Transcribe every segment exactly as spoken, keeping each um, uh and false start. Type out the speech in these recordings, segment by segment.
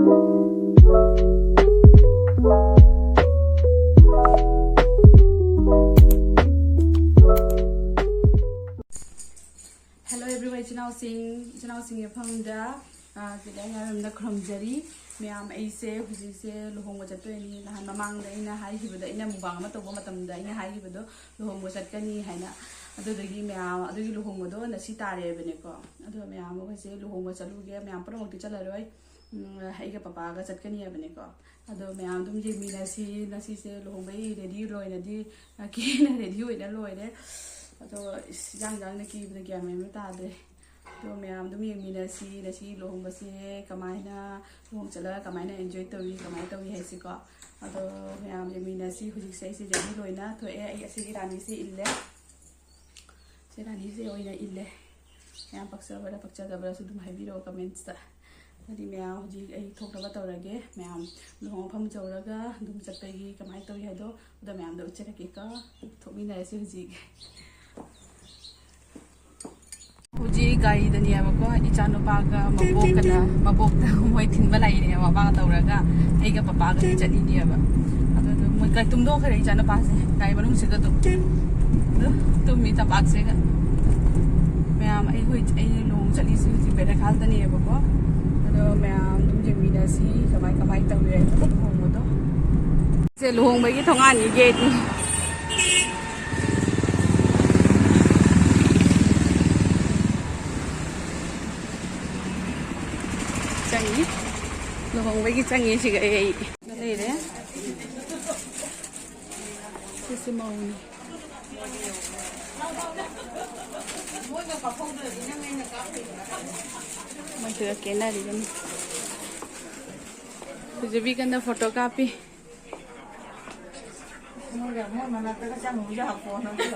Hello everyone, ꯏꯆꯤꯟ ꯏꯅꯥꯎꯁꯤꯡ, ꯏꯆꯤꯟ ꯏꯅꯥꯎꯁꯤꯡꯒꯤ ꯃꯐꯝꯗ, ꯑꯥ, ꯁꯤꯗ ꯑꯩ ꯃꯌꯥꯝꯗ ꯈꯨꯔꯨꯝꯖꯔꯤ꯫ ꯃꯌꯥꯝ, ꯑꯩꯁꯦ ꯍꯧꯖꯤꯛꯁꯦ ꯂꯨꯍꯣꯡꯕ ꯆꯠꯇꯣꯏꯅꯤ꯫ ꯅꯍꯥꯟ ꯃꯃꯥꯡꯗ ꯑꯩꯅ ꯍꯥꯏꯈꯤꯕꯗꯣ, ꯑꯩꯅ ꯃꯨꯛꯕꯥꯡ ꯑꯃ ꯇꯧꯕ ꯃꯇꯝꯗ ꯑꯩꯅ ꯍꯥꯏꯈꯤꯕꯗꯣ, ꯂꯨꯍꯣꯡꯕ ꯆꯠꯀꯅꯤ ꯍꯥꯏꯅ꯫ ꯑꯗꯨꯗꯒꯤ ꯃꯌꯥꯝ, ꯑꯗꯨꯒꯤ ꯂꯨꯍꯣꯡꯕꯗꯣ ꯉꯁꯤ ꯇꯥꯔꯦꯕꯅꯦꯀꯣ꯫ ꯑꯗꯣ ꯃꯌꯥꯝ, ꯑꯩꯈꯣꯏꯁꯦ ꯂꯨꯍꯣꯡꯕ ꯆꯠꯂꯨꯒꯦ꯫ ꯃꯌꯥꯝ ꯄꯨꯝꯅꯃꯛꯇꯤ ꯆꯠꯂꯔꯣꯏ꯫ ꯎꯝ, ꯑꯩꯒ ꯄꯄꯥꯒ ꯆꯠꯀꯅꯤ ꯍꯥꯏꯕꯅꯦꯀꯣ꯫ ꯑꯗꯣ ꯃꯌꯥꯝ ꯑꯗꯨꯝ ꯌꯦꯡꯃꯤꯟꯅꯁꯤ꯫ ꯉꯁꯤꯁꯦ ꯂꯨꯍꯣꯡꯕꯩ ꯔꯦꯗꯤ ꯂꯣꯏꯅꯗꯤ, ꯀꯦꯅ ꯔꯦꯗꯤ ꯑꯣꯏꯅ ꯂꯣꯏꯔꯦ꯫ ꯑꯗꯣ ꯏꯁ, ꯏꯟꯖꯥꯡ ꯏꯟꯖꯥꯡꯅ ꯀꯦꯕꯗ ꯒ꯭ꯌꯥꯟ ꯃꯦꯟ ꯑꯃ ꯇꯥꯗ꯭ꯔꯦ꯫ ꯑꯗꯣ ꯃꯌꯥꯝ ꯑꯗꯨꯝ ꯌꯦꯡꯃꯤꯟꯅꯁꯤ꯫ ꯉꯁꯤ ꯂꯨꯍꯣꯡꯕꯁꯦ ꯀꯃꯥꯏꯅ, ꯂꯨꯍꯣꯡ ꯆꯠꯂꯒ ꯀꯃꯥꯏꯅ ꯑꯦꯟꯖꯣꯏ ꯇꯧꯏ, ꯀꯃꯥꯏꯅ ꯇꯧꯏ ꯍꯥꯏꯁꯤꯀꯣ꯫ ꯑꯗꯣ ꯃꯌꯥꯝ ꯌꯦꯡꯃꯤꯟꯅꯁꯤ꯫ ꯍꯧꯖꯤꯛꯁꯦ ꯑꯩꯁꯦ ꯔꯦꯗꯤ ꯂꯣꯏꯅ ꯊꯣꯛꯑꯦ꯫ ꯑꯩ ꯑꯁꯤꯒꯤ ꯔꯥꯅꯤꯁꯦ ꯏꯜꯂꯦ꯫ ꯁꯤ ꯔꯥꯅꯤꯁꯦ ꯑꯣꯏꯅ ꯏꯜꯂꯦ꯫ ꯃꯌꯥꯝ ꯄꯛꯆꯕ꯭ꯔꯥ ꯄꯛꯆꯗꯕ꯭ꯔꯥꯁꯨ ꯑꯗꯨꯝ ꯍꯥꯏꯕꯤꯔꯛꯑꯣ ꯀꯃꯦꯟꯠꯁꯇ꯫ ꯍꯥꯏꯗꯤ ꯃꯌꯥꯝ ꯍꯧꯖꯤꯛ ꯑꯩ ꯊꯣꯛꯅꯕ ꯇꯧꯔꯒꯦ꯫ ꯃꯌꯥꯝ ꯂꯨꯍꯣꯡ ꯃꯐꯝ ꯌꯧꯔꯒ ꯑꯗꯨꯝ ꯆꯠꯄꯒꯤ ꯀꯃꯥꯏꯅ ꯇꯧꯏ ꯍꯥꯏꯗꯣ ꯑꯗꯣ ꯃꯌꯥꯝꯗ ꯎꯠꯆꯔꯛꯀꯦꯀꯣ꯫ ꯊꯣꯛꯃꯤꯟꯅꯔꯁꯤ ꯍꯧꯖꯤꯛ꯫ ꯍꯧꯖꯤꯛ ꯒꯥꯔꯤꯗꯅꯦꯕꯀꯣ, ꯏꯆꯥꯅꯨꯄꯥꯒ ꯃꯕꯣꯛꯀꯅ, ꯃꯕꯣꯛꯇ ꯃꯣꯏ ꯊꯤꯟꯕ ꯂꯥꯛꯏꯅꯦꯕ, ꯃꯄꯥꯒ ꯇꯧꯔꯒ ꯑꯩꯒ ꯄꯄꯥꯒꯗꯤ ꯆꯠꯂꯤꯅꯦꯕ꯫ ꯑꯗꯨꯗꯣ ꯃꯣꯏ ꯀ-, ꯇꯨꯝꯊꯣꯛꯈ꯭ꯔꯦ ꯏꯆꯥꯅꯨꯄꯥꯁꯦ ꯒꯥꯔꯤ ꯃꯅꯨꯡꯁꯤꯗ ꯑꯗꯨꯝ꯫ ꯑꯗꯨ ꯇꯨꯝꯃꯤ ꯇꯝꯄꯥꯛꯁꯤꯒ꯫ ꯃꯌꯥꯝ ꯑꯩꯈꯣꯏ, ꯑꯩ ꯂꯨꯍꯣꯡ ꯆꯠꯂꯤꯁꯦ ꯍꯧꯖꯤꯛ ꯕꯦꯔꯥꯈꯥꯜꯗꯅꯦꯕꯀꯣ꯫ ꯑꯗꯣ ꯃꯌꯥꯝ ꯑꯗꯨꯝ ꯌꯦꯡꯃꯤꯟꯅꯁꯤ ꯀꯃꯥꯏ ꯀꯃꯥꯏ ꯇꯧꯔꯦ ꯂꯨꯍꯣꯡꯕꯗꯣ꯫ ꯁꯦ ꯂꯨꯍꯣꯡꯕꯒꯤ ꯊꯣꯡꯒꯥꯟꯒꯤ ꯒꯦꯠꯅꯤ꯫ ꯆꯪꯉꯤ꯫ ꯂꯨꯍꯣꯡꯕꯒꯤ ꯆꯪꯉꯤ ꯁꯤꯒ ꯑꯩ꯫ ꯂꯩꯔꯦ꯫ ꯁꯤꯁꯨ ꯃꯧꯅꯤ꯫ ꯃꯣꯏꯁꯤꯒ ꯀꯦꯅꯔꯤꯕꯅꯤ꯫ ꯍꯧꯖꯤꯛ ꯕꯤꯀꯟꯗ ꯐꯣꯇꯣ ꯀꯥꯞꯄꯤ꯫ ꯃꯣꯏꯒ, ꯃꯣꯏ ꯃꯅꯥꯛꯇꯒ ꯆꯪꯉꯨ ꯌꯥꯄꯣꯠ ꯅꯠꯇꯦ꯫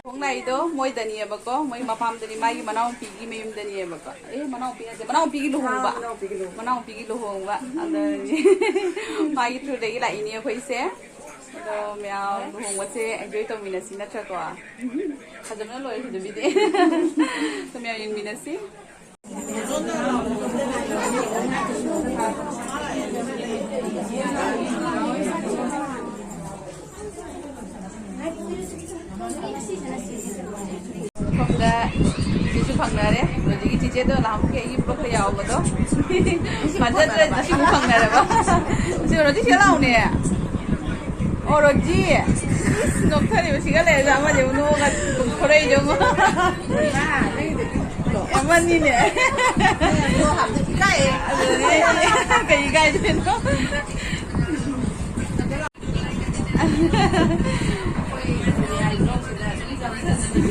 ꯈꯣꯡꯅꯥꯏꯗꯣ ꯃꯣꯏꯗꯅꯤꯕꯀꯣ, ꯃꯣꯏ ꯃꯄꯥꯝꯗꯅꯤ, ꯃꯥꯒꯤ ꯃꯅꯥꯎꯅꯨꯄꯤꯒꯤ ꯃꯌꯨꯝꯗꯅꯤꯕꯀꯣ꯫ ꯑꯦ, ꯃꯅꯥꯎꯄꯤ ꯅꯠꯇꯦ, ꯃꯅꯥꯎꯄꯤꯒꯤ ꯂꯨꯍꯣꯡꯕ꯫ ꯑꯥ, ꯃꯅꯥꯎꯄꯤꯒꯤ ꯂꯨꯍꯣꯡꯕ꯫ ꯃꯅꯥꯎꯄꯤꯒꯤ ꯂꯨꯍꯣꯡꯕ꯫ ꯑꯗꯨꯗꯤ ꯃꯥꯒꯤ through ꯗꯒꯤ ꯂꯥꯛꯏꯅꯦ ꯑꯩꯈꯣꯏꯁꯦ꯫ ꯑꯗꯣ ꯃꯌꯥꯝ ꯂꯨꯍꯣꯡꯕꯁꯦ enjoy ꯇꯧꯃꯤꯟꯅꯁꯤ ꯅꯠꯇ꯭ꯔꯀꯣ? ꯐꯖꯅ ꯂꯣꯏꯔꯦ ꯍꯧꯖꯤꯛꯀꯤꯗꯤ꯫ ꯑꯗꯣ ꯃꯌꯥꯝ ꯌꯦꯡꯃꯤꯟꯅꯁꯤ꯫ ꯃꯥꯟꯖꯗ꯭ꯔꯦ, ꯉꯁꯤꯕꯨ ꯐꯪꯅꯔꯕ? ꯁꯤ ꯔꯣꯖꯤ ꯁꯤꯗ ꯂꯥꯎꯅꯦ꯫ ꯑꯣ, ꯔꯣꯖꯤ꯫ ꯏꯁ, ꯅꯣꯛꯊꯔꯤꯕ ꯁꯤꯒ ꯂꯩꯔꯦ, ꯑꯃꯗꯤ ꯑꯃꯨꯛ ꯅꯣꯛꯑꯒ ꯈꯣꯔꯛꯏꯁꯦ ꯑꯃꯨꯛ꯫ ꯑꯃꯅꯤꯅꯦ꯫ ꯑꯗꯨꯅꯦ꯫ ꯀꯩ ꯏꯀꯥꯏꯗꯣꯏꯅꯣ?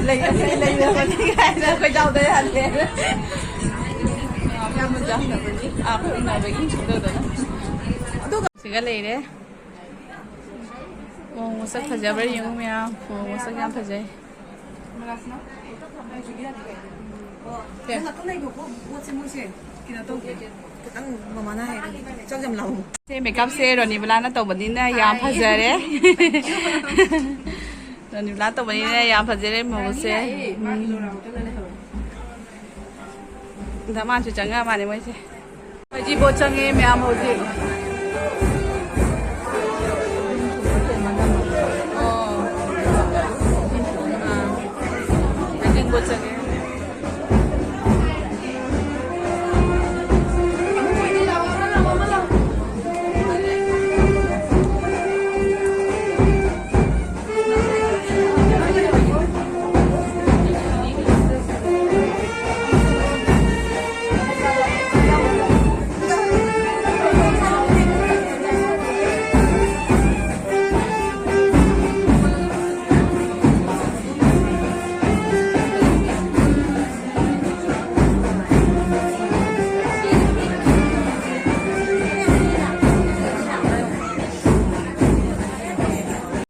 ꯂꯩ, ꯂꯩꯔꯕꯅꯤ ꯀꯥꯏꯅ ꯑꯩꯈꯣꯏ ꯆꯥꯎꯗ ꯌꯥꯗꯦ꯫ ꯑꯥ, ꯑꯩꯈꯣꯏ ꯎꯅꯕꯒꯤ ꯑꯗꯨꯗꯨꯅ꯫ ꯑꯗꯨꯒ ꯁꯤꯒ ꯂꯩꯔꯦ꯫ ꯃꯣꯡ ꯃꯁꯛ ꯐꯖꯕ꯭ꯔꯥ ꯌꯦꯡꯉꯨ ꯃꯌꯥꯝ꯫ ꯃꯣꯡ ꯃꯁꯛ ꯌꯥꯝ ꯐꯖꯩ꯫ ꯅꯪ ꯑꯗꯨꯝ ꯂꯩꯈꯣꯀꯣ, ꯄꯣꯠꯁꯦ ꯃꯣꯏꯁꯦ ꯀꯩꯅꯣ ꯇꯧꯗꯦ꯫ ꯈꯤꯇꯪ ꯃꯃꯥꯅ ꯍꯥꯏꯔꯗꯤ ꯆꯥꯛ ꯌꯥꯝ ꯂꯥꯝꯃꯨ꯫ ꯁꯤ ꯃꯦꯀꯞꯁꯦ ꯔꯣꯅꯤꯕꯂꯥꯅ ꯇꯧꯕꯅꯤꯅ ꯌꯥꯝ ꯐꯖꯔꯦ꯫ ꯔꯣꯅꯤꯕꯂꯥ ꯇꯧꯕꯅꯤꯅ ꯌꯥꯝ ꯐꯖꯔꯦ ꯃꯧꯁꯦ꯫ ꯎꯝ꯫ ꯗꯃꯥꯟꯁꯨ ꯆꯪꯉꯛꯑ ꯃꯥꯅꯦ ꯃꯣꯏꯁꯦ꯫ ꯍꯧꯖꯤꯛ ꯕꯣꯠ ꯆꯪꯉꯦ ꯃꯌꯥꯝ ꯍꯧꯖꯤꯛ꯫ ꯑꯣ꯫ ꯑꯥ꯫ ꯍꯧꯖꯤꯛ ꯕꯣꯠ ꯆꯪꯉꯦ꯫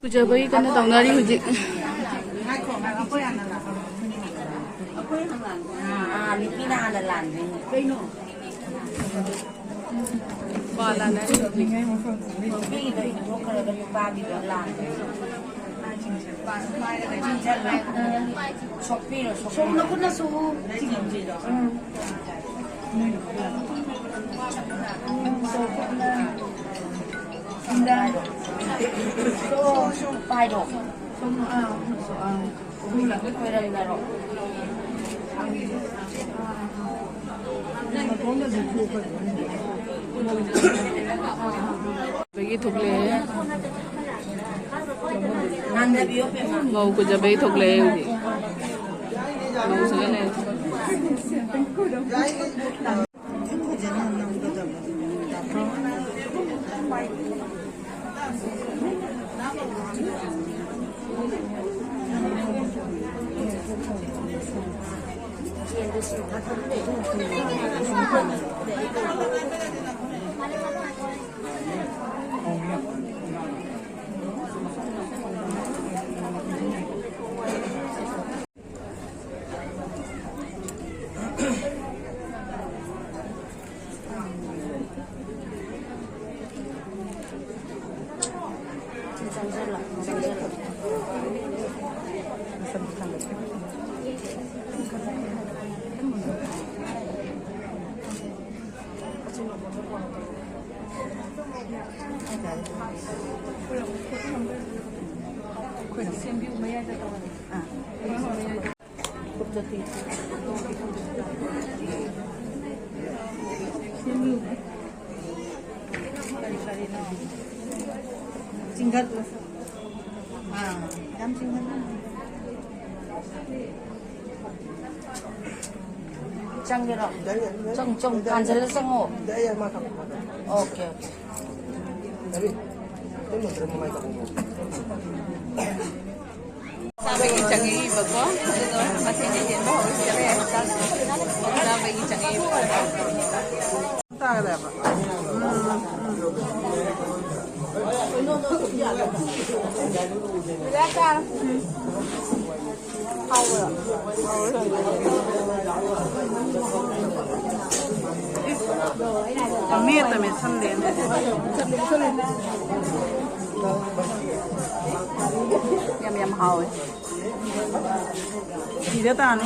ꯄꯨꯖꯕꯒꯤ ꯀꯟꯅ ꯇꯧꯅꯔꯤ ꯍꯧꯖꯤꯛ꯫ ꯑꯥ, ꯅꯨꯄꯤꯅ ꯍꯥꯟꯅ ꯂꯥꯟꯗꯣꯏꯅꯦ꯫ ꯅꯨꯄꯥ ꯂꯥꯟꯅꯔꯤ ꯍꯧꯖꯤꯛ꯫ ꯅꯨꯄꯤꯒꯤꯗꯣ ꯏꯟꯊꯣꯛꯈ꯭ꯔꯒ ꯅꯨꯄꯥꯒꯤꯗꯣ ꯂꯥꯟꯗꯣꯏꯅꯦ꯫ ꯁꯣꯛꯄꯤꯔꯣ, ꯁꯣꯛꯄꯤꯔꯣ꯫ ꯁꯣꯝ ꯅꯈꯨꯠꯅ ꯁꯣꯛꯎ꯫ ꯎꯝ꯫ ꯄꯥꯏꯔꯣ꯫ ꯈꯣꯏꯔꯝꯅꯔꯣ꯫ ꯕꯒꯤ ꯊꯣꯛꯂꯛꯑꯦ꯫ ꯃꯧ ꯀꯨꯖꯕꯩ ꯊꯣꯛꯂꯛꯑꯦ ꯍꯧꯖꯤꯛ꯫ ꯃꯧꯁꯤꯒ ꯂꯩꯔꯦ꯫ ꯆꯤꯡꯈꯠꯂꯣ꯫ ꯑꯥ, ꯌꯥꯝ ꯆꯤꯡꯈꯠꯂꯣ꯫ ꯆꯪꯒꯦꯔꯣ? ꯆꯪ, ꯆꯪ, ꯀꯥꯟꯁꯤꯜꯂ ꯆꯪꯉꯣ꯫ Okay, okay. ꯆꯥꯕꯒꯤ ꯆꯪꯉꯛꯏꯕꯀꯣ, ꯑꯗꯨꯗꯣ ꯃꯊꯦꯜ ꯌꯦꯟꯕ ꯍꯧꯔꯁꯤꯔꯦ꯫ ꯆꯥꯕꯒꯤ ꯆꯪꯉꯛꯏꯕ꯫ ꯇꯥꯒꯗꯕ꯫ ꯎꯝ, ꯎꯝ꯫ ꯍꯥꯎꯕ꯭ꯔꯣ? ꯄꯪꯃꯦꯠꯇ ꯃꯦꯠꯁꯜꯂꯦꯅꯦ꯫ ꯌꯥꯝ, ꯌꯥꯝ ꯍꯥꯎꯋꯦ꯫ ꯁꯤꯗ ꯇꯥꯅꯤ꯫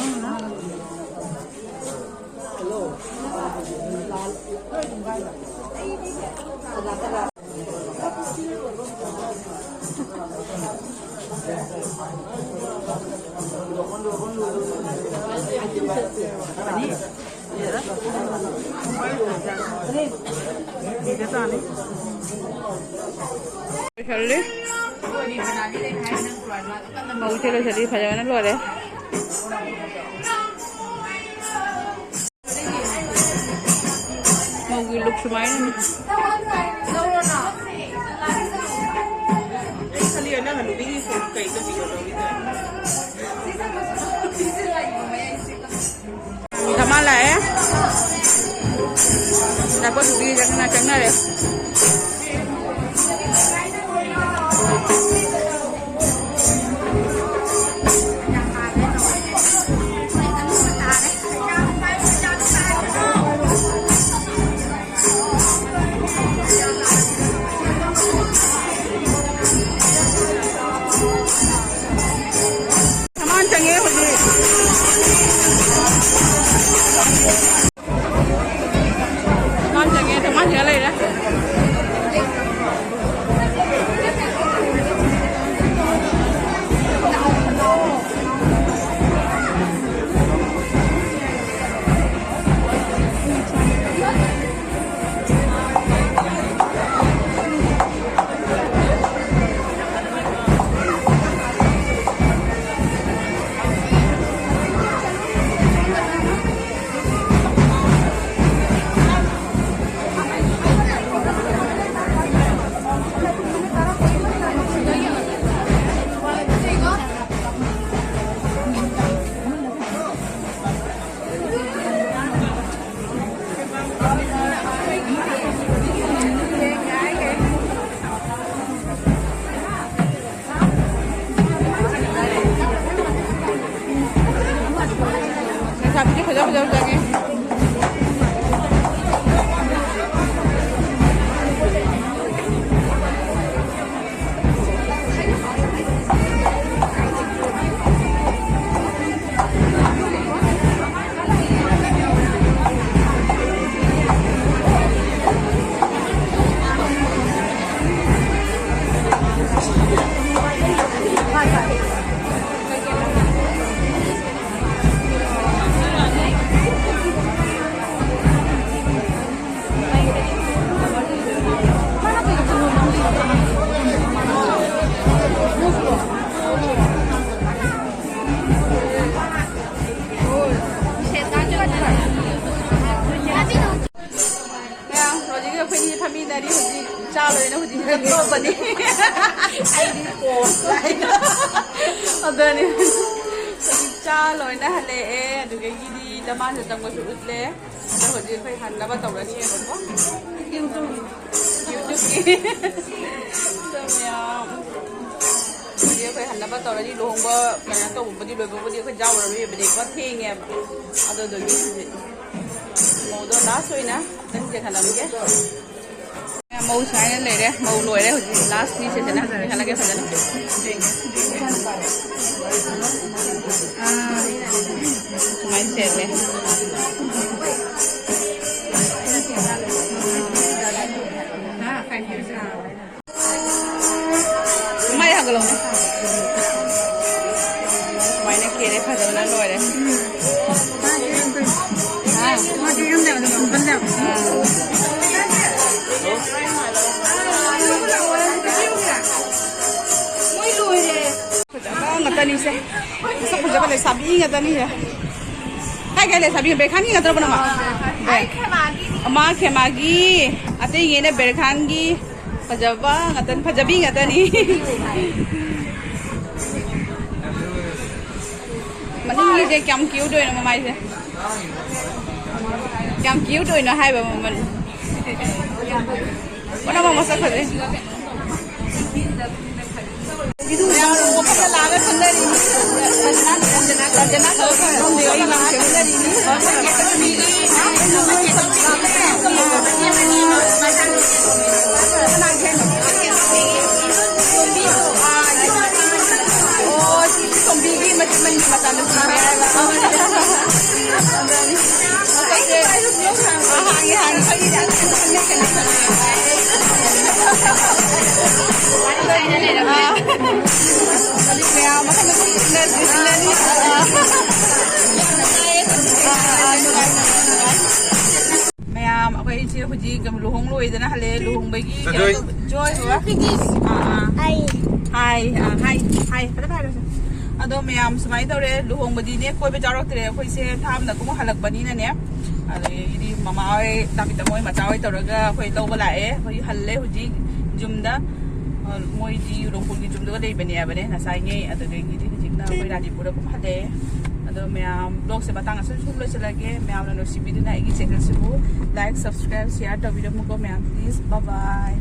ꯂꯣꯏꯁꯜꯂꯤ꯫ ꯃꯧꯁꯦ ꯂꯣꯏꯁꯜꯂꯤ, ꯐꯖꯕꯅ ꯂꯣꯏꯔꯦ꯫ ꯃꯧꯒꯤ ꯂꯨꯛ ꯁꯨꯃꯥꯏꯅꯅꯤ꯫ ꯅꯪ ꯍꯅꯨꯕꯤꯒꯤ ꯀꯩꯗ video ꯂꯧꯔꯤꯗꯣ? ꯙꯃꯥ ꯂꯥꯛꯑꯦ꯫ ꯅꯥꯀꯣ ꯅꯨꯄꯤ ꯆꯪꯅ ꯆꯪꯅꯔꯦ꯫ ꯁꯃꯥꯟ ꯆꯪꯉꯦ ꯍꯧꯖꯤꯛ꯫ ꯁꯃꯥꯟ ꯆꯪꯉꯦ, ꯁꯃꯥꯟ ꯆꯪꯉ ꯂꯩꯔꯦ꯫ ꯂꯩꯁꯥꯕꯤꯁꯨ ꯐꯖ ꯐꯖꯕ ꯆꯪꯉꯦ꯫ ꯍꯧꯖꯤꯛ ꯆꯥ ꯂꯣꯏꯅ ꯍꯧꯖꯤꯛ ꯆꯠꯇꯧꯕꯅꯤ꯫ ꯑꯩꯗꯤ ꯄꯣꯁ ꯍꯥꯏꯅ꯫ ꯑꯗꯨꯅꯤ꯫ ꯍꯧꯖꯤꯛ ꯆꯥ ꯂꯣꯏꯅ ꯍꯜꯂꯛꯑꯦ꯫ ꯑꯗꯨꯗꯒꯤꯗꯤ ꯗꯃꯥꯟꯁꯨ ꯆꯪꯕꯁꯨ ꯎꯠꯂꯦ꯫ ꯑꯗꯣ ꯍꯧꯖꯤꯛ ꯑꯩꯈꯣꯏ ꯍꯟꯅꯕ ꯇꯧꯔꯅꯤꯕꯀꯣ꯫ ꯌꯨꯇ꯭ꯌꯨꯕꯀꯤ꯫ ꯑꯗꯣ ꯃꯌꯥꯝ ꯍꯧꯖꯤꯛ ꯑꯩꯈꯣꯏ ꯍꯟꯅꯕ ꯇꯧꯔꯅꯤ꯫ ꯂꯨꯍꯣꯡꯕ ꯀꯩꯅꯣ ꯇꯧꯕꯕꯨꯗꯤ ꯂꯣꯏꯕꯕꯨꯗꯤ ꯑꯩꯈꯣꯏ ꯌꯥꯎꯔꯔꯣꯏꯕꯅꯦꯀꯣ꯫ ꯊꯦꯡꯉꯦꯕ꯫ ꯑꯗꯨꯗꯨꯒꯤ ꯍꯧꯖꯤꯛ ꯃꯧꯗꯣ ꯂꯥꯁ ꯑꯣꯏꯅ ꯑꯝꯇꯪ ꯆꯦꯟꯍꯜꯂꯝꯒꯦ꯫ ꯃꯧ ꯁꯨꯃꯥꯏꯅ ꯂꯩꯔꯦ꯫ ꯃꯧ ꯂꯣꯏꯔꯦ꯫ ꯍꯧꯖꯤꯛ ꯂꯥꯁ ꯄꯤꯁꯁꯤꯅ ꯈꯜꯂꯒꯦ ꯐꯖꯅ꯫ ꯑꯥ, ꯁꯨꯃꯥꯏꯅ ꯁꯦꯠꯂꯦ꯫ ꯃꯥꯏ ꯍꯥꯏꯒꯠꯂꯛꯎꯅꯦ꯫ ꯁꯨꯃꯥꯏꯅ ꯀꯦꯔꯦ, ꯐꯖꯅ ꯂꯣꯏꯔꯦ꯫ ꯍꯥ? ꯑꯥ꯫ ꯐꯖꯕ ꯉꯥꯛꯇꯅꯤꯁꯦ꯫ ꯃꯁꯛ ꯐꯖꯕ ꯂꯩꯁꯥꯕꯤ ꯉꯥꯛꯇꯅꯤꯁꯦ꯫ ꯀꯥꯏ ꯀꯥꯏ ꯂꯩꯁꯥꯕꯤ? ꯕꯦꯔꯈꯥꯟꯒꯤ ꯉꯥꯛꯇ꯭ꯔꯕ ꯅꯪ? ꯑꯩ ꯈꯦꯃꯥꯒꯤꯅꯤ꯫ ꯃꯥ ꯈꯦꯃꯥꯒꯤ, ꯑꯇꯩꯉꯩꯅ ꯕꯦꯔꯈꯥꯟꯒꯤ꯫ ꯐꯖꯕ ꯉꯥꯛꯇꯅꯤ, ꯐꯖꯕꯤ ꯉꯥꯛꯇꯅꯤ꯫ ꯃꯅꯤꯡꯒꯤꯁꯦ ꯀꯌꯥꯝ ꯀ꯭ꯌꯨꯠ ꯑꯣꯏꯅꯣ ꯃꯃꯥꯏꯁꯦ꯫ ꯀꯌꯥꯝ ꯀ꯭ꯌꯨꯠ ꯑꯣꯏꯅꯣ ꯍꯥꯏꯕ ꯃꯃꯜ꯫ ꯄꯨꯝꯅꯃꯛ ꯃꯁꯛ ꯐꯖꯩ꯫ ꯃꯌꯥꯝ, ꯑꯩꯈꯣꯏ ꯏꯆꯦ ꯍꯧꯖꯤꯛ ꯂꯨꯍꯣꯡ ꯂꯣꯏꯗꯅ ꯍꯜꯂꯛꯑꯦ꯫ ꯂꯨꯍꯣꯡꯕꯒꯤ ꯀꯩꯅꯣ ꯇꯧꯕ꯫ ꯖꯣꯏ ꯍꯣꯏ꯫ ꯑꯥ, ꯑꯥ꯫ ꯍꯥꯏ꯫ ꯍꯥꯏ, ꯑꯥ, ꯍꯥꯏ, ꯍꯥꯏ꯫ ꯐꯖꯅ ꯍꯥꯏꯔꯣꯁꯦ꯫ ꯑꯗꯣ ꯃꯌꯥꯝ ꯁꯨꯃꯥꯏꯅ ꯇꯧꯔꯦ, ꯂꯨꯍꯣꯡꯕꯗꯤꯅꯦ ꯀꯣꯏꯕ ꯌꯥꯎꯔꯛꯇ꯭ꯔꯦ ꯑꯩꯈꯣꯏꯁꯦ, ꯊꯥ ꯑꯃꯗ ꯀꯨꯝꯕ ꯍꯜꯂꯛꯄꯅꯤꯅꯅꯦ꯫ ꯑꯗꯒꯤꯗꯤ ꯃꯃꯥ ꯍꯣꯏ, ꯇꯥꯕꯤꯇꯝ ꯍꯣꯏ, ꯃꯆꯥ ꯍꯣꯏ ꯇꯧꯔꯒ ꯑꯩꯈꯣꯏ ꯂꯧꯕ ꯂꯥꯛꯑꯦ꯫ ꯑꯩꯈꯣꯏ ꯍꯜꯂꯦ ꯍꯧꯖꯤꯛ ꯌꯨꯝꯗ꯫ ꯑ, ꯃꯣꯏꯗꯤ ꯔꯣꯡꯄꯨꯔꯒꯤ ꯌꯨꯝꯗꯨꯒ ꯂꯩꯕꯅꯦ ꯍꯥꯏꯕꯅꯦ ꯉꯁꯥꯏꯉꯩ꯫ ꯑꯗꯨꯗꯒꯤꯗꯤ ꯍꯧꯖꯤꯛꯅ ꯑꯩꯈꯣꯏ ꯔꯥꯅꯤꯄꯨꯔꯗ ꯑꯗꯨꯝ ꯍꯜꯂꯛꯑꯦ꯫ ꯑꯗꯣ ꯃꯌꯥꯝ ꯕ꯭ꯂꯣꯒꯁꯦ ꯃꯇꯥꯡ ꯑꯁꯨꯝ ꯁꯨꯝ ꯂꯣꯏꯁꯤꯜꯂꯒꯦ꯫ ꯃꯌꯥꯝꯅ ꯅꯨꯡꯁꯤꯕꯤꯗꯨꯅ ꯑꯩꯒꯤ ꯆꯦꯅꯦꯜꯁꯤꯕꯨ ꯂꯥꯏꯛ, ꯁꯕꯁꯀ꯭ꯔꯥꯏꯕ, ꯁꯤꯌꯥꯔ ꯇꯧꯕꯤꯔꯝꯃꯨꯀꯣ ꯃꯌꯥꯝ, ꯄ꯭ꯂꯤꯖ꯫ ꯕꯥꯏ ꯕꯥꯏ꯫